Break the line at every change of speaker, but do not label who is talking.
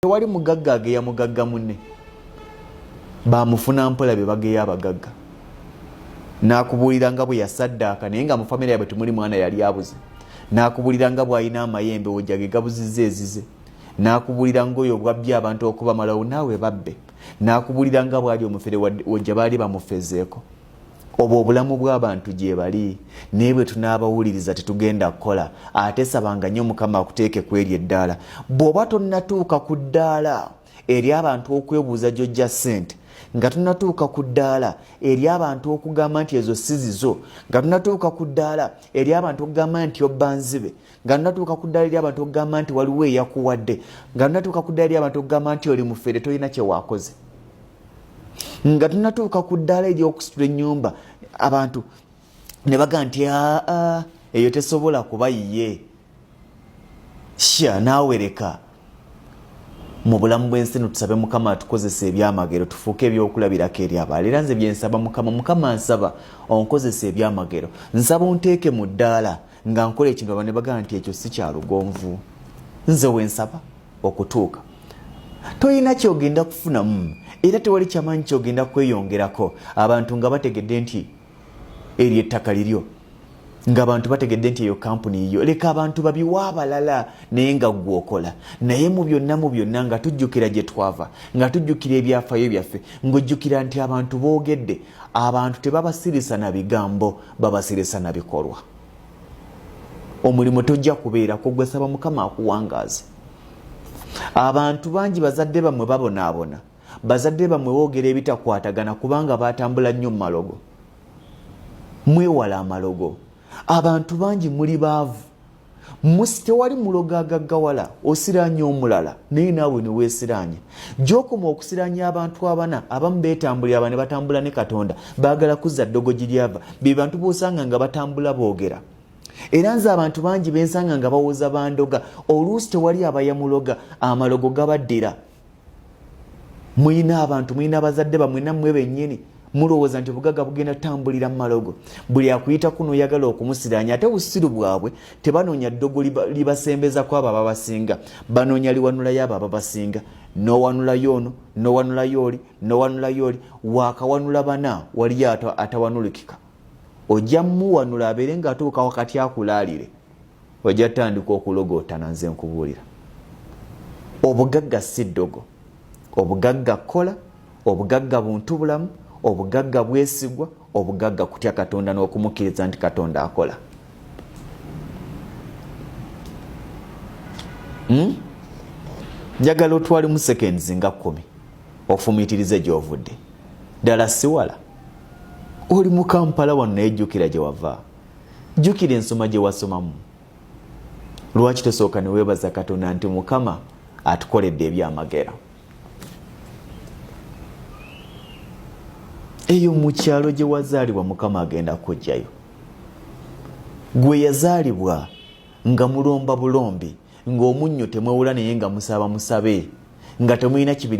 Tewali mugagga ageya mugagga munne, bamufuna mpola be bageya abagagga. Nakubuulira nga bwe yasaddaaka naye nga mu famire yabwe temuli mwana yali abuze. Nakubuulira nga bw'alina amayembe wojja ge gabuzizza ezize. Nakubuulira ng'oyo bwabbye abantu okubamalawo naawe babbe. Nakubuulira nga bw'ali omufere wojja baali bamufezeeko. Obwo obulamu bw'abantu gyebali, naye bwe tunaabawuliriza tetugenda kukola. Ate sabanga nnyo Mukama akuteeke ku eryo eddaala. Bw'oba tonnatuuka ku ddaala eri abantu okwebuuza gy'ojja ssente, nga tonatuuka ku ddaala eri abantu okugamba nti ezo si zizo, nga tonatuuka ku ddaala eri abantu okugamba nti obba nzibe, nga tonatuuka ku ddaala eri abantu okugamba nti waliwo eyakuwadde, nga tonatuuka ku ddaala eri abantu okugamba nti oli mufere tolina kye waakoze, nga tunatuuka ku ddaala ery'okusitula ennyumba abantu ne baga nti aa eyo tesobola kuba yiye, sha naawe leka. Mu bulamu bw'ensi no tusabe Mukama atukozesa ebyamagero tufuuke ebyokulabirako eri abalala. Era nze byensaba Mukama, Mukama nsaba onkozesa ebyamagero, nsaba onteeke mu ddaala nga nkola ekintu abantu ne bagamba nti ekyo si kya lugonvu. Nze wensaba okutuuka. Tolina kyogenda kufunamu era tewali kyamaanyi kyogenda kweyongerako abantu nga bategedde nti eryo ettaka liryo, ng'abantu bategedde nti eyo kampuni yiyo. Leka abantu babiwa abalala naye nga ggwe okola. Naye mu byonna, mu byonna, nga tujjukira gye twava, nga tujjukira ebyafaayo byaffe, ng'ojjukira nti abantu boogedde, abantu tebabasirisa na bigambo, babasirisa na bikolwa. Omulimu tojja kubeerako gwe, saba Mukama akuwangaaze. Abantu bangi bazadde bammwe babonaabona, bazadde bammwe boogera ebitakwatagana kubanga batambula nnyo mu malogo. Mwewala amalogo. Abantu bangi muli baavu, musi tewali mulogo agaggawala. Osiraanya omulala naye naawe neweesiraanya. Gyokoma okusiraanya abantu abana, abamu beetambulira, aba ne batambula ne Katonda, baagala kuzza ddogo giryava. Be bantu b'osanga nga batambula boogera. Era nze abantu bangi bensanga nga bawoza bandoga, oluusi tewali abayamuloga, amalogo gabaddira. Muyina abantu, muyina abazadde bamwe nammwe bennyini mulowooza nti obugagga bugenda tutambulira mu malogo. Buli akuyita kuno oyagala okumusiraanya, ate busiru bwabwe tebanoonya ddogo libasembeza ku abo ababasinga, banoonya liwanulayo abo ababasinga. N'owanulayo ono, n'owanulayo oli, n'owanulayo oli, waakawanula bana, waliyo atawanulikika. Ojja muwanula abeere ng'atuuka wakati akulaalire, ojja tandika okulogootana. Nze nkubuulira, obugagga si ddogo. Obugagga kukola, obugagga buntu bulamu, obugagga bwesigwa, obugagga kutya Katonda n'okumukkiriza nti Katonda akola. Njagala otwalemu seconds nga 10 ofumiitirize gy'ovudde. Ddala siwala, oli mu Kampala wano, naye jjukira gye wava, jjukira ensoma gye wasomamu. Lwaki tosooka ne weebaza Katonda nti Mukama atukoledde ebyamagero? Eyo mu kyalo gye wazaalibwa Mukama agenda kujjayo. Gwe yazaalibwa nga mulomba bulombi, ng'omunnyo temwewula, naye nga musaba musabe, nga temulina kibiri.